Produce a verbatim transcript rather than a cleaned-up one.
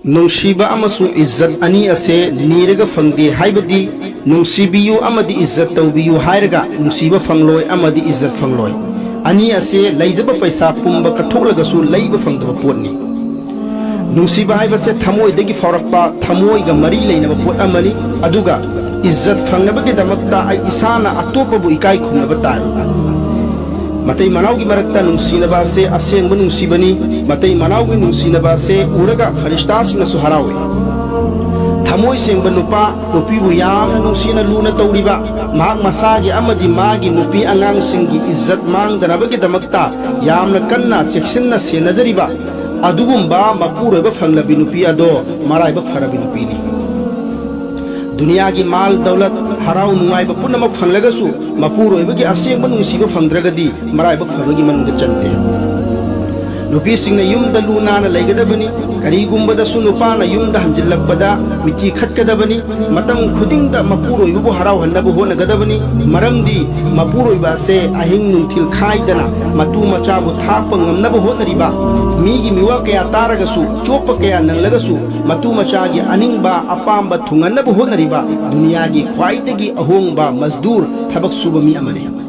ꯅꯨꯡꯁꯤꯕ ꯑꯃꯁꯨꯡ ꯏꯖꯠ ꯑꯅꯤ ꯑꯁꯦ ꯅꯤꯔꯒ ꯐꯪꯗꯦ ꯍꯥꯏꯕꯗꯤ, ꯅꯨꯡꯁꯤꯕꯤꯌꯨ ꯑꯃꯗꯤ ꯏꯖꯠ ꯇꯧꯕꯤꯌꯨ ꯍꯥꯏꯔꯒ ꯅꯨꯡꯁꯤꯕ ꯐꯪꯂꯣꯏ ꯑꯃꯗꯤ ꯏꯖꯠ ꯐꯪꯂꯣꯏ꯫ ꯑꯅꯤ ꯑꯁꯦ ꯂꯩꯖꯕ ꯄꯩꯁꯥ ꯄꯨꯝꯕ ꯀꯠꯊꯣꯛꯂꯒꯁꯨ ꯂꯩꯕ ꯐꯪꯗꯕ ꯄꯣꯠꯅꯤ꯫ ꯅꯨꯡꯁꯤꯕ ꯍꯥꯏꯕꯁꯦ ꯊꯃꯣꯏꯗꯒꯤ ꯐꯥꯎꯔꯛꯄ, ꯊꯃꯣꯏꯒ ꯃꯔꯤ ꯂꯩꯅꯕ ꯄꯣꯠ ꯑꯃꯅꯤ꯫ ꯑꯗꯨꯒ ꯏꯖꯠ ꯐꯪꯅꯕꯒꯤꯗꯃꯛꯇ ꯑꯩ ꯏꯁꯥꯅ ꯑꯇꯣꯞꯄꯕꯨ ꯏꯀꯥꯏ ꯈꯨꯝꯅꯕ ꯇꯥꯏ꯫ ꯃꯇꯩ ꯃꯅꯥꯎꯒꯤ ꯃꯔꯛꯇ ꯅꯨꯡꯁꯤꯅꯕ ꯑꯁꯦ ꯑꯁꯦꯡꯕ ꯅꯨꯡꯁꯤꯕꯅꯤ꯫ ꯃꯇꯩ ꯃꯅꯥꯎꯒꯤ ꯅꯨꯡꯁꯤꯅꯕ ꯑꯁꯦ ꯎꯔꯒ ꯐꯔꯤꯁꯇꯥꯁꯤꯡꯅꯁꯨ ꯍꯔꯥꯎꯏ꯫ ꯊꯃꯣꯏ ꯁꯦꯡꯕ ꯅꯨꯄꯥ, ꯅꯨꯄꯤꯕꯨ ꯌꯥꯝꯅ ꯅꯨꯡꯁꯤꯅ ꯂꯨꯅ ꯇꯧꯔꯤꯕ, ꯃꯍꯥꯛ ꯃꯁꯥꯒꯤ ꯑꯃꯗꯤ ꯃꯥꯒꯤ ꯅꯨꯄꯤ ꯑꯉꯥꯡꯁꯤꯡꯒꯤ ꯏꯖꯠ ꯃꯥꯡꯗꯅꯕꯒꯤꯗꯃꯛꯇ ꯌꯥꯝꯅ ꯀꯟꯅ ꯆꯦꯛꯁꯤꯟꯅ ꯁꯦꯟꯅꯖꯔꯤꯕ ꯑꯗꯨꯒꯨꯝꯕ ꯃꯄꯨꯔꯣꯏꯕ ꯐꯪꯂꯕꯤ ꯅꯨꯄꯤ ꯑꯗꯣ ꯃꯔꯥꯏꯕꯛ ꯐꯔꯕꯤ ꯅꯨꯄꯤꯅꯤ꯫ ꯗꯨꯅꯤꯌꯥꯒꯤ ꯃꯥꯜ ꯗꯧꯂꯠ, ꯍꯔꯥꯎ ꯅꯨꯡꯉꯥꯏꯕ ꯄꯨꯝꯅꯃꯛ ꯐꯪꯂꯒꯁꯨ ꯃꯄꯨꯔꯣꯏꯕꯒꯤ ꯑꯁꯦꯡꯕ ꯅꯨꯡꯁꯤꯕ ꯐꯪꯗ꯭ꯔꯒꯗꯤ ꯃꯔꯥꯏꯕꯛ ꯐꯕꯒꯤ ꯃꯅꯨꯡꯗ ꯆꯟꯗꯦ꯫ ꯅꯨꯄꯤꯁꯤꯡꯅ ꯌꯨꯝꯗ ꯂꯨ ꯅꯥꯟꯅ ꯂꯩꯒꯗꯕꯅꯤ꯫ ꯀꯔꯤꯒꯨꯝꯕꯗꯁꯨ ꯅꯨꯄꯥꯅ ꯌꯨꯝꯗ ꯍꯟꯖꯤꯜꯂꯛꯄꯗ ꯃꯤꯠꯆꯤ ꯈꯠꯀꯗꯕꯅꯤ꯫ ꯃꯇꯝ ꯈꯨꯗꯤꯡꯗ ꯃꯄꯨꯔꯣꯏꯕꯕꯨ ꯍꯔꯥꯎꯍꯟꯅꯕ ꯍꯣꯠꯅꯒꯗꯕꯅꯤ꯫ ꯃꯔꯝꯗꯤ ꯃꯄꯨꯔꯣꯏꯕ ꯑꯁꯦ ꯑꯍꯤꯡ ꯅꯨꯡꯊꯤꯜ ꯈꯥꯏꯗꯅ ꯃꯇꯨ ꯃꯆꯥꯕꯨ ꯊꯥꯛꯄ ꯉꯝꯅꯕ ꯍꯣꯠꯅꯔꯤꯕ, ꯃꯤꯒꯤ ꯃꯤꯋꯥ ꯀꯌꯥ ꯇꯥꯔꯒꯁꯨ, ꯆꯣꯞꯄ ꯀꯌꯥ ꯅꯪꯂꯒꯁꯨ, ꯃꯇꯨ ꯃꯆꯥꯒꯤ ꯑꯅꯤꯡꯕ ꯑꯄꯥꯝꯕ ꯊꯨꯡꯍꯟꯅꯕ ꯍꯣꯠꯅꯔꯤꯕ ꯗꯨꯅꯤꯌꯥꯒꯤ ꯈ꯭ꯋꯥꯏꯗꯒꯤ ꯑꯍꯣꯡꯕ ꯃꯖꯗꯨꯔ, ꯊꯕꯛ ꯁꯨꯕ ꯃꯤ ꯑꯃꯅꯤ꯫